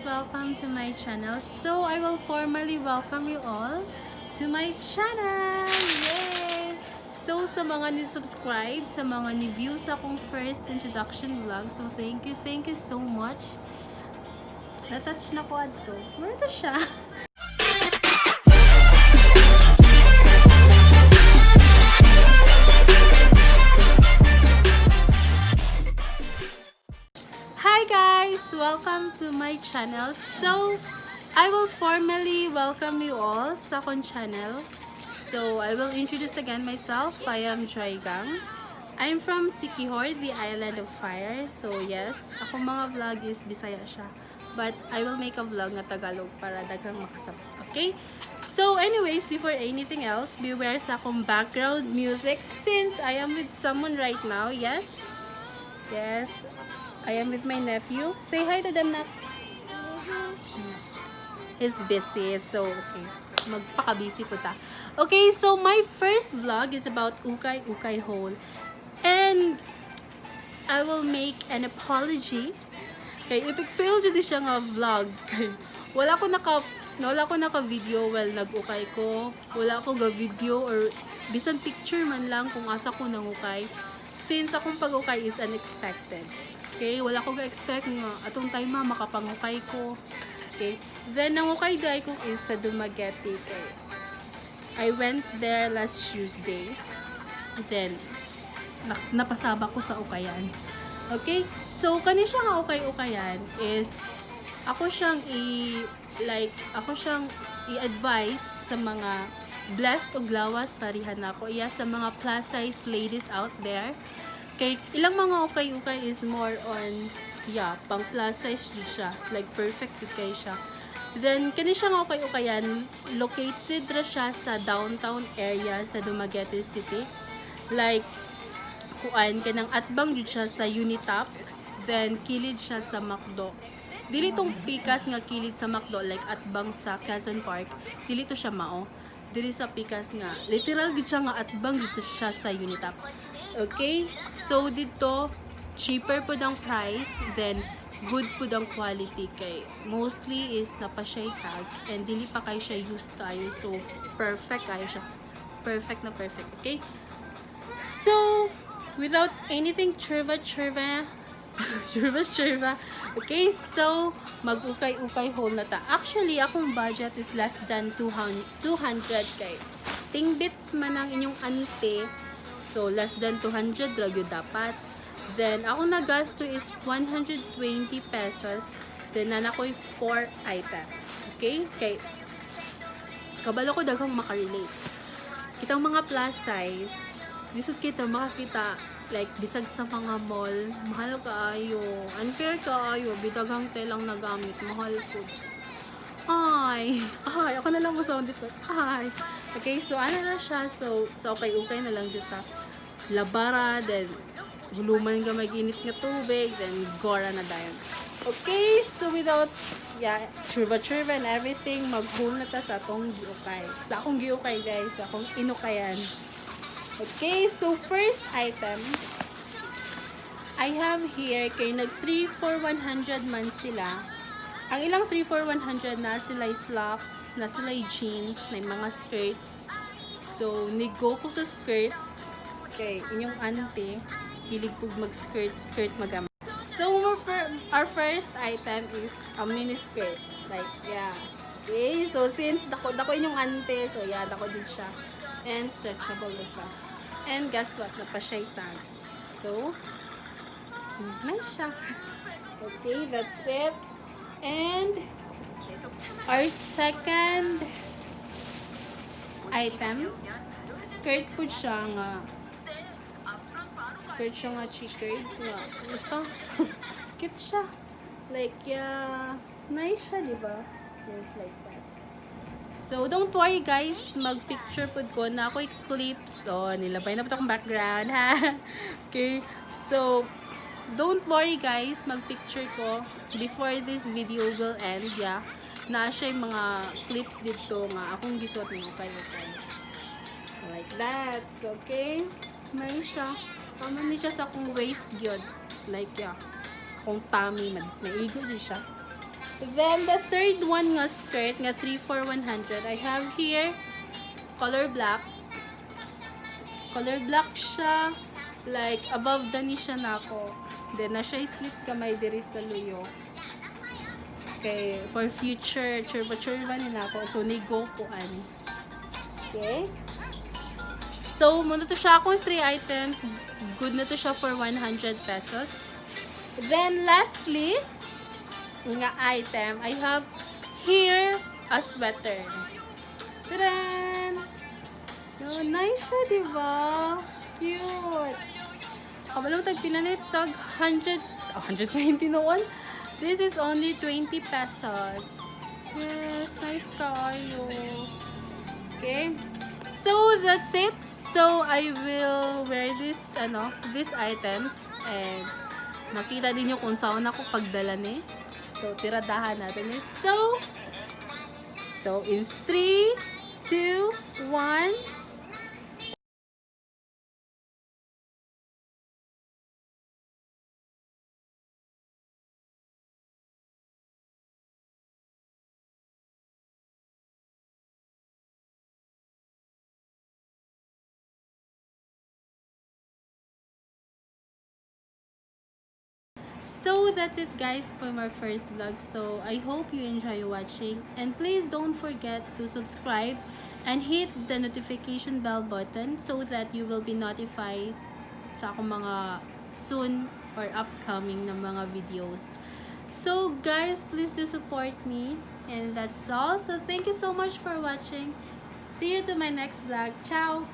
Welcome to my channel. So, I will formally welcome you all to my channel! Yay! So, sa mga ni-subscribe, sa mga ni-view sa akong first introduction vlog, so thank you so much. Na-touch na ko adto. Meron to siya. Hi guys! Welcome to my channel. So, I will formally welcome you all sa akong channel. So, I will introduce again myself. I am Joy Gang. I'm from Siquijor, the island of fire. So, yes, akong mga vlog is Bisaya siya. But I will make a vlog nga Tagalog para daghang makasabot. Okay? So, anyways, before anything else, beware sa akong background music since I am with someone right now. Yes? Yes, I am with my nephew. Say hi to them na. He's busy, so okay. Magpaka-busy po ta. Okay, so my first vlog is about Ukay Ukay Haul. And I will make an apology. Kay epic fail jud siya nga vlog. Kay wala ko naka video while nag-ukay ko. Wala ko ga video or bisan picture man lang kung asa ko nangukay. Since akong pag-ukay is unexpected. Okay, wala ko ga-expect nga atong time ma makapangukay ko. Okay. Then nangukay dai ko is sa Dumaguete kay I went there last Tuesday. Then napasaba ko sa ukayan. Okay? So, kani siya nga ukay-ukayan is ako siyang i-advise sa mga blessed og lawas parihan nako. Iya, sa mga plus size ladies out there. Kay ilang mga ukay-ukay is more on, yeah, pang plus size jud siya. Like perfect jud kay siya. Then kani siya nga ukay-ukayan, located ra siya sa downtown area sa Dumaguete City. Like kuan, kanang atbang jud siya sa Unitop, then kilid siya sa McDo. Dili tong pikas nga kilid sa McDo like atbang sa Quezon Park, dili to siya mao. Dili sa pikas nga literal gid siya nga atbang dito siya sa Unitop. Okay? So didto cheaper pud ang price, then good pud ang quality kay mostly is napa siya tag and dili pa kay siya used tayo, so perfect kayo siya. Perfect na perfect, okay? So, without anything churva churva, churva churva, okay, so, mag-ukay-ukay haul na ta. Actually, akong budget is less than 200, 200 kay tingbits man ang inyong ante. So, less than 200 ra gyud dapat. Then, akong nagasto is 120 pesos. Then, naa na ko'y 4 items. Okay? Kay, kabalo ko daghang makarelate. Kitang mga plus size, lisod kita makakita like bisag sa mga mall, mahal kaayo, unfair kaayo, bidaghang telang nagamit, mahal ko. Ay, ay, ako na lang mo sound effect. Ay. Okay, so ano na siya, so okay, okay na lang dito. Labara, then huluman ka mag-init nga tubig, then gora na dayon. Okay, so without, yeah, churba churba and everything, mag-haul na ta sa atong giukay. Sa akong giukay, guys, sa akong inukayan. Okay, so first item, I have here, kay nag 3 for 100 man sila. Ang ilang 3 for 100 na sila slacks, na sila jeans, na mga skirts. So, nigo ko sa skirts. Kay inyong auntie, hilig pug mag-skirt, skirt magama. So, our first item is a mini skirt. Like, yeah. Okay, so since dako, dako inyong auntie, so yeah, dako din siya. And stretchable na siya. And guess what? Napa siya tag. So, nice siya. Okay, that's it. And our second item, skirt po siya nga. Skirt siya nga checkered. Nga, basta, cute siya. Like, yeah, nice siya, di ba? Yes, like that. So, don't worry guys, mag-picture pod ko na ako'y clips. So, nilabay na po akong background, ha? Okay, so, don't worry guys, mag-picture ko before this video will end, yeah. Na siya yung mga clips dito nga akong gisuot ng okay. So, like that. So, okay. Nice siya. Tama ni siya sa akong waist yun. Like, yeah. Akong tummy, maigo din siya. Then, the third one nga skirt, nga 3 for 100, I have here, color black. Color black siya. Like, above the knee siya nako. Then, na siya slit kamay diri sa luyo. Okay, for future, churba-churba ni nako. So, nigo ko ani. Okay? So, mao na to siya akong 3 items. Good na to siya for 100 pesos. Then, lastly, nga item, I have here a sweater. Tadaan! Yo, nice siya, di ba? Cute! Kabalo tag pila ni tag 100, oh, 120 noon. This is only 20 pesos. Yes, nice kaayo. Okay. So, that's it. So, I will wear this, ano, these items. And, makita din nyo kung saan ako pagdala ni. So, tiradahan natin eh. So, in 3, 2, 1. So that's it, guys, for my first vlog. So I hope you enjoy watching and please don't forget to subscribe and hit the notification bell button so that you will be notified sa akong mga soon or upcoming na mga videos. So guys, please do support me and that's all. So thank you so much for watching. See you to my next vlog. Ciao!